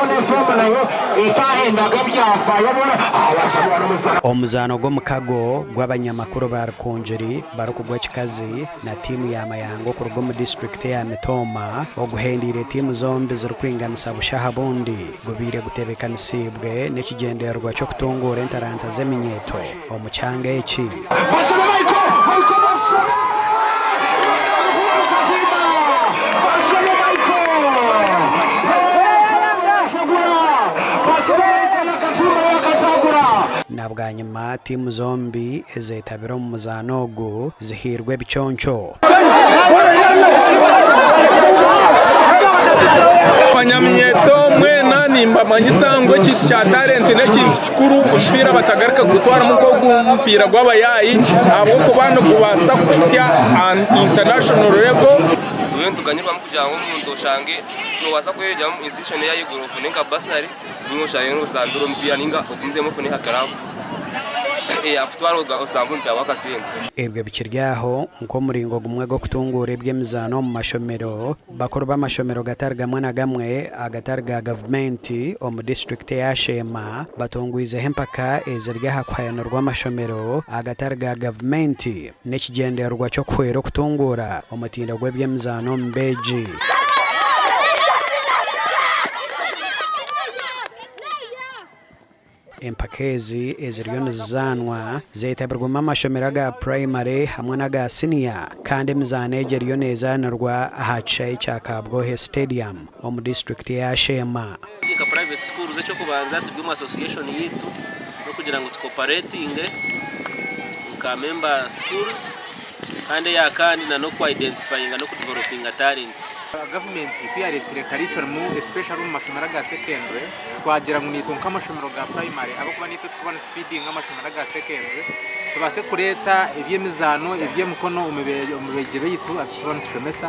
Hoona efoomu nayo etahendaga ebyafaayo boona abaasa kuba n'omuzaano. Omuzaano gw'omukago gw'abanyamakuru ba Rukungiri barikugwa kikazi na tiimu ya Mayanga okuruga omu disiturikiti eya Mitooma oguhendeire tiimu zombi zirikwinganisa busha aha bundi gubaire gutebeekanisiibwe n'ekigyendererwa ky'okutunguura entaranta z'eminyeeto omu kyanga eki. Bashabe Michael, Michael Bashabe! Bashabe Michael! Bashabe Michael yakatimba yakatagura! Na bwanyima tiimu zombi ezeetabire omu muzaano ogu zihairwe ebiconco. Abanyaminyeeto mwena nimbamanyisa ngu ekintu kya talenti n'ekintu kikuru omupiira batagaruka kugutwaramu nk'omupiira gw'abayaayi ahabw'okuba nigubaasa kukuhitsya aha international level. Twena nituganyirwamu kugira ngu omuntu oshange nobaasa kweyegyeramu institution ey'ahaiguru ofune nka bursary ninga oshange noshambira omupiira ninga ogumizemu ofune nka club eyakutwara oshambe omupiira gw'akasente. Ebyo bikiri aho nk'omuringo gumwe gw'okutunguura eby'emizaano omu mashomero, bakuru b'amashomero gatari gamwe na gamwe agatari ga gavumenti omu disiturikiti eya Sheema batungwizeho empaka eziri aha kuhayanirwa amashomero agatari ga gavumenti n'ekigyendererwa ky'okuhwera okutunguura omutindo gw'eby'emizaano omu beegi. Empaka ezi eziriyo nizizaanwa zeetabirwemu amashomero aga purayimare hamwe n'aga siniya kandi emizaano egi eriyo neezaanirwa aha kishaayi kya Kabwohe Stadium omu disiturikiti eya Sheema. Nka private schools eky'okubanza turi omu association yaitu n'okugira ngu tucooperatinge nka member schools kandi eya kandi na n'oku identifyinga n'oku developinga talents. Gavumenti ku yareetsire curriculum especially omu mashomero aga secondary twagira ngu naitwe nk'amashomero ga primary ahabw'okuba naitwe turikuba nitu feedinga amashomero aga secondary tubaase kureeta eby'emizaano eby'emikono omu beegi baitu abu turikuba nitushomesa.